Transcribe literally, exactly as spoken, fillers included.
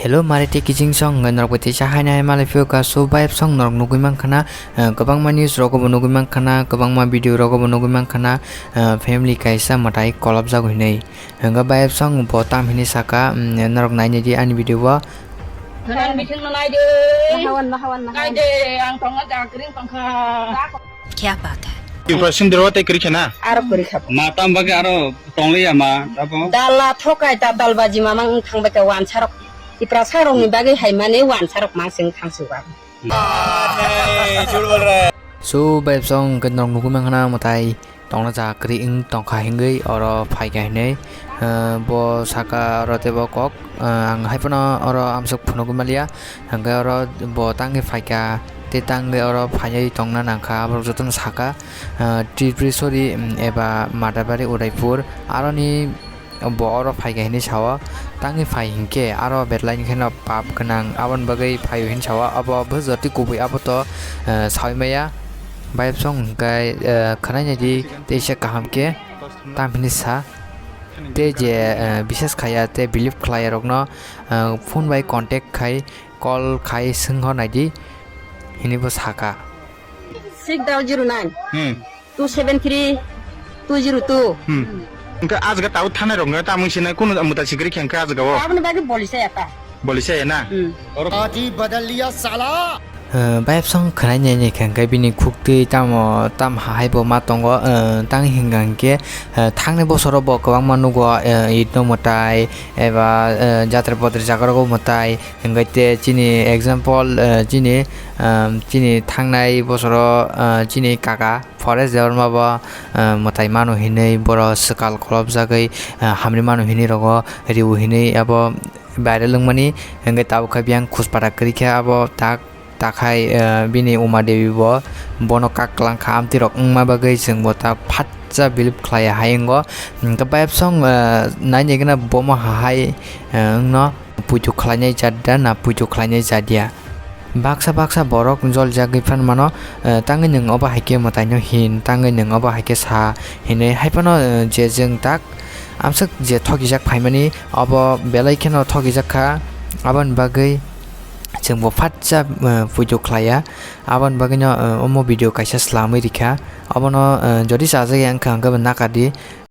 Hello, mari tei kiching song hwnkhe norok bai teisa haino hai malai phiyokha. So, vibe song norok nugui mankha na, eh, kwbangma news rogo bo nugui mankha na, kwbangma video rogo bo nugui mankha na, eh, family kaisa mwtai kolopjago hinwi. Hwnkhe vibe song bo tam hinwi saka, mm, norok nainai di ani video o. Nang biting no nai de. Nahawan, nahawan, nahawan. Nai de, ang tongo jakring tongkha. Kya baat hai? Tripura sindro tei kwrwi khe na? Aro kwrwi kha. Ma tam bagwi aro tongliya ma, abo? Dala thokai ta dalbaji mamang wng thang bai kha wansarok. Tiprasa rokni bagwi hai mani wansarok ma sing thang suga. So, vibe song hwnkhe norok nugui mankha na mwtai tongna ja kwrwi wng tongkha hinwi oro phaikha hinwi, eh, bo saka oro teibo kok, eh, ang haiphano oro amsuk phunugui manliya, hwnkhe oro bo tangwi phaikha tei tangwi oro phaiwi tongna nangkha, aborok jotono saka, eh, Tripuri sori, mm, eba Matabari Udaipur aroni bo oro phaikha hinwi sao, tangwi phai hinkhe aro belai kheno pap gwnang, aboni bagwi phaio hinwi sao, abo bwsajwk twi kubui abo to, eh, saui maya. Vibe song hwnkhe, eh, khwnai naidi teisa kaham khe tam hinwi sa. Tei je, eh, bisas khaiya tei believe khlaiyarokno, eh, phone bai contact khai, call khai swnghor naidi hinwi bo saka. Six double zero nine. Hmm. Two seven three two zero two. Hmm. Hwnkhe ajga tau thanai rok hwnkhe tamung sinai kunu muta sikri khe hwnkhe ajga o. Aboni bagwi boli saya ta. Boli saya na? Hmm. Party badal liya sala. Eh, vibe song khwnai nai nai khe hwnkhe bini khuk twi tamo tam hahai bo ma tongo, eh, tang hinga hwnkhe, eh, thangnai bosoro bo kwbangma nugo, eh, Eid no mwtai eba, eh, jatra potra jaga rogo mwtai hwnkhe te chini example, eh, chini, ehm, chini thangnai bosoro, eh, chini kaka Forest Debbarma bo, ah, mwtai mano hinwi, borok swkal kolopjagwi, ah, hamri mano hinwi rogo riwi hinwi abo viral wngmani, hwnkhe tabuk khe biyang khuspata kwrwi khe abo tak takhai, ah, bini Uma Devi bo bono kak kwlangkha, amtwi rok wngma bagwi chwng bo ta phatsa believe khlaiya hai wngo. Hwnkhe vibe song, ah, nainai gana bomo hahai, ah, wngno puitu khlainai jat da na puitu khlainai jat ya. Baksa baksa borok joljagwi phan mano, eh, tangwi nwng obo hai khe mwtaino hin, tangwi nwng obo hai khe sa hinwi. Haiphano, eh, je chwng tak amswk je thokijak phaimani, obo belai kheno thokijak kha. Aboni bagwi chwngbo phatsa, eh, puitu khlaiya. Aboni bagwino, eh, omo video kaisa swlamwi rikha. Obono, eh, jodi chajak ya wngkha hwnkhe bo nakadi.